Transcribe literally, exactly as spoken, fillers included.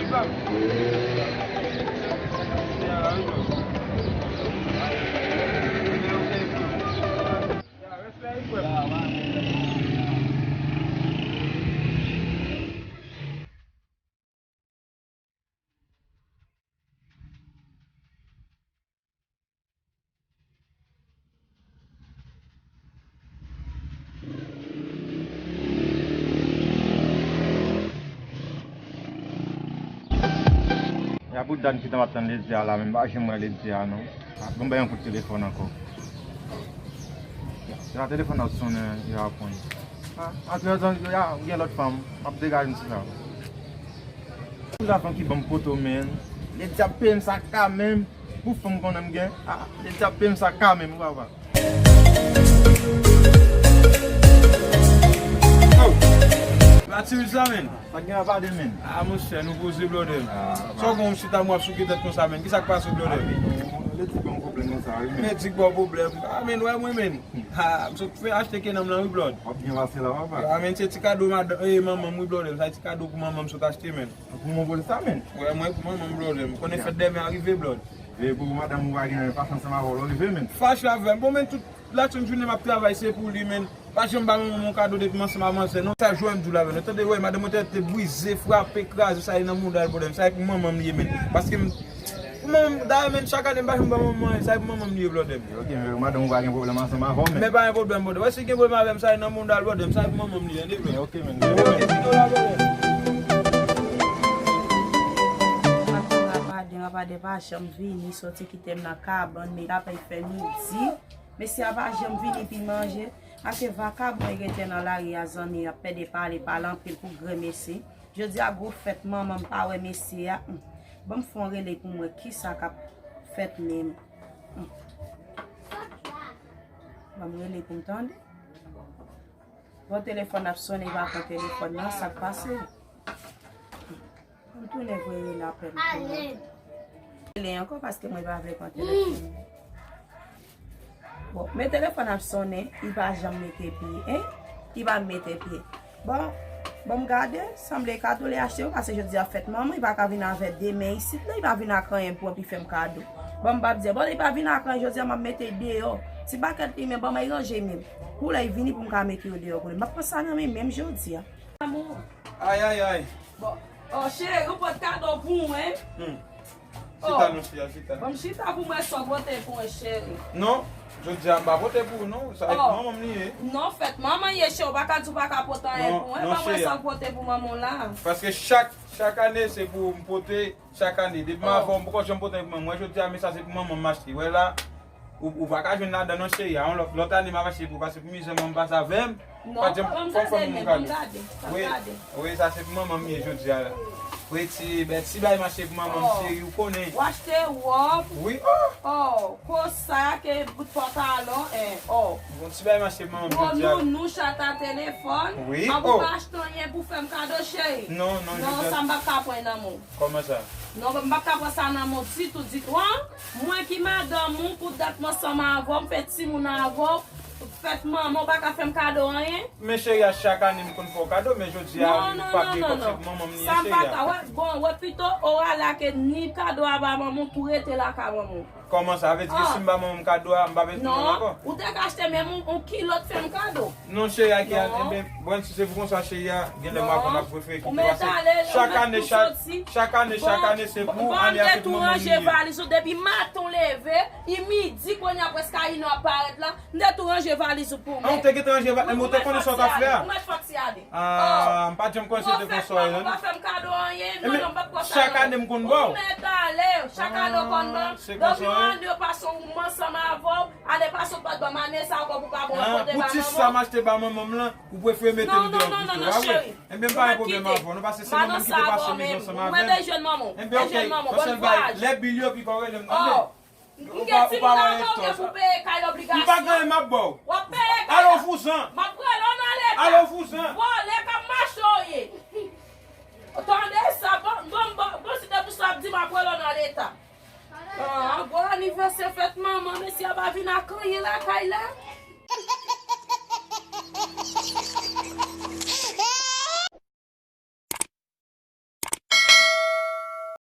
Ya pou dat ki t ap tann Lydia la, men m pa janm wè Lydia non. Bon, bay yon kout telefòn ankò. Ya, telefòn ap sonnen, yo ap pran. Ah, antre dan, ya, gen lòt fanm, m ap degaje m sou sa. Pou lafanm ki ban m poto, men. Lydia ap peye m sa ka menm. Pou fanm konnen m gen. Ah, Lydia ap peye m sa ka menm, ou pa wè. Oh! Matilus la, men. Sa gen a pa de men. Ah, monchè, nou poze blòdè. Ah, sa w gen w chita m w ap souke tèt konsa, men. Kisa k pase blòdè? Ah, men, Ledi ban m pwoblèm konsa, wi, men. Ledi ban w pwoblèm. Ah, men, wè mwen, men. Ah, m sot fè achte kenanm lan, wi, blòd. W ap byen pase la, papa. Ah, men, se ti kado madanm, eh, manman m, wi, blòdè. Sa ti kado pou manman m sot achte, men. Pou mwen vòlè sa, men. Wè, mwen, pou manman m, blòdè. M konnen fèt dèmen a rive, blòd. E pou madanm ou pa gen pasyans ansanm avè w, lè w rive, men. Fache avè m. Bon, men, tout Latin jounen m ap travay, se pou li, men. Pa janm ba manman m yon kado depi m ansanm ak manzè, non. Sa jwè m di w la, men. Ou tande, wè, madanm mwen te, te brize, frape, kraze, sa li nan mouda l, blòdè. Sa e pou manman m li ye, men. Paske m, pou manman m, dayè, men, chak ane m pa janm ba manman m anyen, sa e pou manman m li ye, blòdè. Ok, men madanm ou pa gen pwoblèm ansanm avè w, men. Men pa gen pwoblèm, blòdè. Wè, si gen pwoblèm avè m, sa e nan mouda l, blòdè. Sa e pou manman m li ye, tande, blòdè. Ok, men. Ok, video la, blòdè. Rapaden, rapaden pa janm vini, soti kite m nan kabann, men l apèn fè midi. Mesye a pa janm vini pi manje. Ase vakabon e rete nan lari a, zanmi, y ap pede pale, pale anpil pou grenmesi. Jodi a gwo fèt manman m pa wè mesye a. Hmm. Ban m fè yon rele pou m wè kisa k ap fèt menm. Hmm. Ban m rele pou m tande. Bon, telefòn ap sonnen, li pa pran telefòn nan, sa k pase? M tounen voye l apèl pou mwen. Rele ankò paske mwen pa vle pran telefòn. Bon, men telefòn ap sonnen, li pa janm mete pye, en? Li pa mete pye. Bon, bon, m gade, sanble kado li achte yo, paske jodi a fèt manman, li pa ka vin avè de men isit, non, li pa vin ak anyen pou anpi fè m kado. Bon, m p ap di, bon, li pa vin ak anyen, jodi a m ap mete deyò. Ti bakèt li, men ban mwen ranje menm. Pou lè li vini pou m ka mete yo deyò pou li. M ap pran sa nan men menm jodi a. Amou. Ay, ay, ay. Bon. Oh, cheri, ou pot kado pou mwen? Hmm. Chita, oh, non, chita, chita. Bon, m chita pou mwen sa w pote pou mwen, cheri. Non, jodi a m pa pote pou ou, non. Sa e pou manman m li ye. Non, fèt manman ye, cheri. Ou pa ka di w pa ka pote anyen pou mwen. Non, non, cheri. Ban mwen sa w pote pou manman w la. Paske chak, chak ane, se pou m pote. Chak ane, depi m avè w, m poko janm pote anyen pou manman. Mwen, jodi a, men sa se pou manman m achte. Wè la, ou, ou pa ka jwenn ladan non, cheri a. Yon lòt, lòt ane, m ap achte pou, paske pou mizè manman m pase avè m. Non, pa janm, ban m gade menm, ban m gade, ban m gade. Wi, wi, sa se pou manman m ye jodi a la. Wi, ti, ben, ti bagay m achte pou manman m, cheri, ou konnen. Ou achte wòb? Wi, oh! Oh, kosa ke bout pantalon, en, oh. Bon, ti bagay m achte pou manman m jodi a. Gwo nounou, chata, telefòn. Wi, oh. An, ou pa achte anyen pou fè m kado, cheri? Non, non, jodi a. Non, sa m p ap ka pran nan men w. Kòman sa? Non, m p ap ka pran sa nan men w ditou, ditou, an. Mwen ki madanm ou, pou dat m ansanm avè w, m fè timoun avè w, fèt manman, ou pa ka fè m kado anyen? Men cheri a, chak ane m konn fè w kado, men jodi a, ou pa gen kòm se pou manman m li ye, cheri a. Non, non, non, non. Sa m pa ka, wè, bon, wè, pito ou ale ke ni kado a ba manman w, pou rete lakay manman w. Kòman sa? Vle di ke si m ba manman m kado a, m pa vle tounen ankò? Non, ou te ka achte menm yon, yon kilòt fè m kado. Non, cheri a, ki a, enben, bon, si se pou konsa, cheri a, genlè m aprann ap prefere kite pase. Chak ane, chak, chak ane, chak ane, se pou ane a, se pou manman m li ye. Bon, m te tou ranje valiz ou depi maten w leve, i midi, kounye a preske a inè w ap parèt la, m te tou ranje valiz ou pou mwen. An, ou te gentan ranje valiz, men ou te konnen sa w t ap fè a. Ou mèt fòk ti ale. Ah, m pa t janm kwè se te konsa w ye, non. Ou pa fè m kado anyen, non, non, m p ap pran sa non. Chak ane m konn ba w. Ou mèt ale, chak ane w konn ban m. Ah, se konsa w ye. Depi yon ane yo pase w ansanm avè w, ane pase w pa t ban m, ane sa ankò pou ka ban w, kote ba manman w. Ah, pou ti sa m achte ba manman m lan, ou prefere mete m deyò pito, pa vre? Non, non, non, non, cheri. Enben, m pa gen pwoblèm avè w, non, paske se manman m ki te pase mizè ansanm avè m. Mwen bezwen manman w. Enben, ok, yon sèl bagay, lè bil yo pi pa w rele m, tande? M gen timoun avè w gen pou peye kay obligasyon. M pa gen anyen m ap ba w. W ap peye kay la. Al ou vouzan. M ap rele w nan leta. Al ou vouzan. Vòlè k ap mache w ye. Tande sa, bon, bon, bon, bon, si te pou sa w ap di, m ap rele w nan leta. Ah, bon anivèsè fèt manman, mesye a pa vin ak anyen lakay la.